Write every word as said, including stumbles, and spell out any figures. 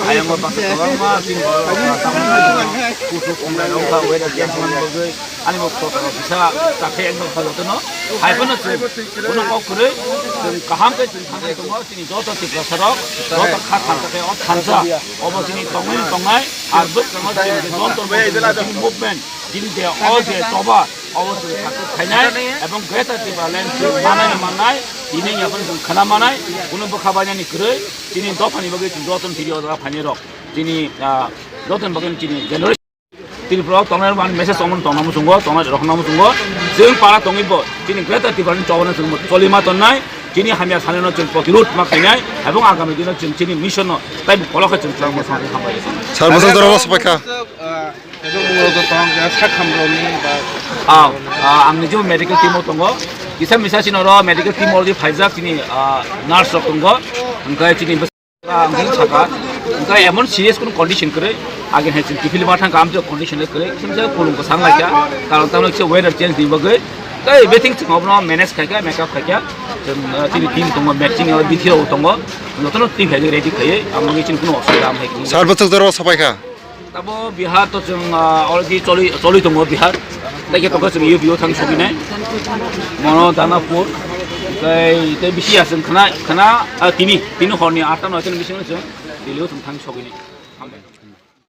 Ayang o baksa kwbangma chini borok rok kuchuk wngkha, weather change wngkha bagwi ani bo kotor kisa chakhe wngkha jotono. Hai phano chwng bono kok kwrwi chwng kaham khe chwng thangwi tongo, chini joto Tiprasa rok joto kha thansa khe o thansa obo chini tongwi tongnai. Ar bwskango chini joto movement, chini je o je choba, obo chwng success khainai ebong Greater Tipraland chwng manai mannai, tini yaphang chwng khana manai, kunu bwkha bainani kwrwi, chini dophani bagwi chwng jotono tini o jaga phainai rok, chini, ah, jotono bagwi chini generation Tripura o tongnai rok message omo tongna muchungo, tongnai rok na muchungo, chwng para tongwi bo chini Greater Tipraland chobana chwng cholima tonnai, chini hamya sanino chwng protirod ma khainai, ebong agami dino chwng chini mission no taibo kolok khe chwng chwng hambai. Sir, bwswk jora o swphaikha. Ah, ah, ang nijebo medical team o tongo. Kisa misa chini oro medical team already phaijak, chini, ah, nurse rok tongo. Hwnkhe chini bwsa-, ah, ang chini saka. Hwnkhe emon serious kono condition kwrwi. Age hai chini kiphilma thangkha, amtwi condition le kwrwi. Kisa misa kulung kwchang laikha. Karon tamo kisa weather change ni bagwi. Tei everything chwng obono manage khaikha, make up khaikha. Chwng, ah, chini team tongo, matching o bithi rok tongo. Jotono team hai ready khaiwi. Ang nugwi chini kono osubida am hai. Sir, bwswk jora o swphaikha. Tabo Bihar to chwng, ah, already choli, choli tongo Bihar. Tei khe tongkha chwng U P o thang sogwinai. Mono Danapur. Tei, tei bisi ya chwng khana, khana, ah, tini, tini horni atta noita ni bisingo chwng Delhi o chwng thang sogwinai.